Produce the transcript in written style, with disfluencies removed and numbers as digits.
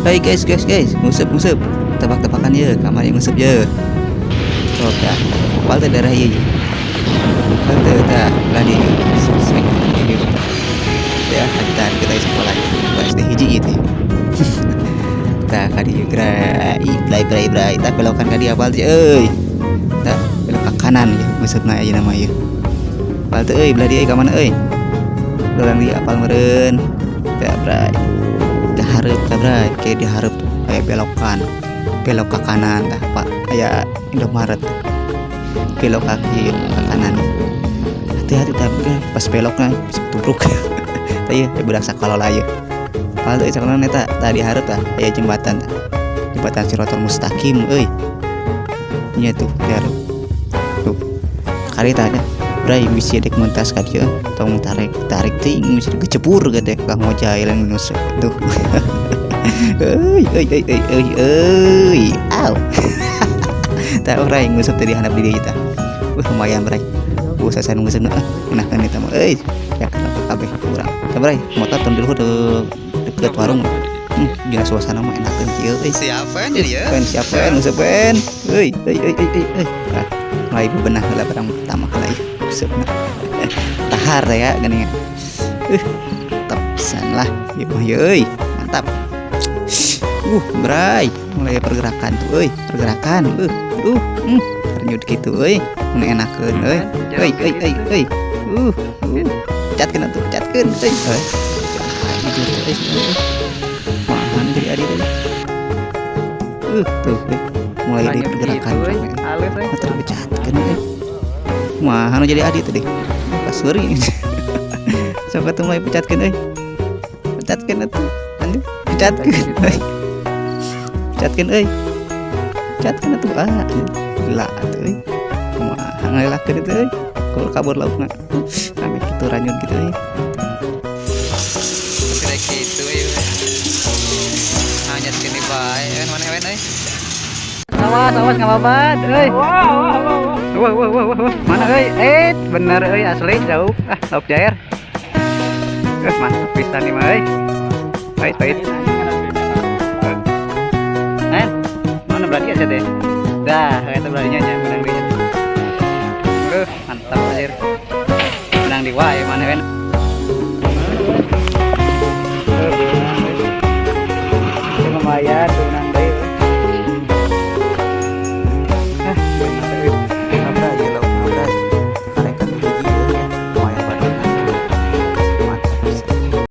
Hey guys, guys, guys, nguseup, nguseup. Tebak-tebakan ye, kamar yang nguseup ye. Sok ya. Apal teh daerah ieu ye. Apal teh tah belah dieu. Sek ieu. Ya, kita kita sekolah. Sekolah SD 1 gitu. Tah ka dieu geura. Ih, bray bray bray. Tah belokan ka dieu, apal teh euy. Tah belok ke kanan ya maksudna ayeuna mah ieu. Apal teh euy, belah dieu ka mana euy? Belah dieu apal meureun. Tah bray. Tah hareup tah bray, kayak di hareup tuh kayak belokan. Belok ke kanan tah, Pak. Aya Indomaret. Belok ke kiri, ke kanan. Hati-hati tah pas belokna bisa tubruk. Tah ieu budak sakola ieu. Apal teh sakola eta tah di hareup tah aya jembatan tah. Jembatan Sirotol Mustaqim euy. Nya tuh di hareup. Tuh. Kali tah nya. Bray bisi dek mentas ka dieu tong tarik tarik ting bisa kecebur gitu ka ngojay lain nus tuh. Euy euy euy euy euy euy. Aw. Tah bray nguseup teh di handap di dieu tah. Lumayan bray. Selesai nguseup ah enakeun eta mah euy. Ya kenapa kabeh urang. Tah bray motor tong di luhur deket warung. Gila suasana mah enakeun kieu euy. Siapa jadi ya? Pen siapa pen nguseup pen. Euy euy euy euy euy. Ah, mulai bebenah heula barang pertama kali nguseup. Tahar ya geuning. Top pisan lah ieu mah euy. Mantap. Bray, mulai pergerakan tuh euy, pergerakan. Ternyut gitu euy. Mun enakeun euy. Euy euy euy euy. Pecatkeun atuh, pecatkeun euy. Euy. Euy, euy. Mana jadi adi tadi? Tuh, euy. Mulai di pergerakan. Halus euy. Terpecatkeun euy. Mah jadi adi tadi. Kasuri. Sok atuh mulai pecatkeun euy. Pecatkeun atuh. Anjing, pecatkeun euy. Pecatkeun euy. Pecatkeun atuh ah. Gila atuh euy. Kumaha ngalelakeun itu euy. Kalau kabur laukna. Rame kitu ranyun gitu euy. Tidak gitu euy. Hanya sini bae kan mana wen euy. Awas, awas ngababat euy. Wah, wah, wah, wah, wah. Mana euy? Eh, bener euy asli jauh. Ah, lauk jair. Mantap pisan nih mah euy. Baik, baik. Eh, mana berarti aja deh. Dah, itu berarti nya menang dinya. Mantap anjir. Menang di wae mana wen.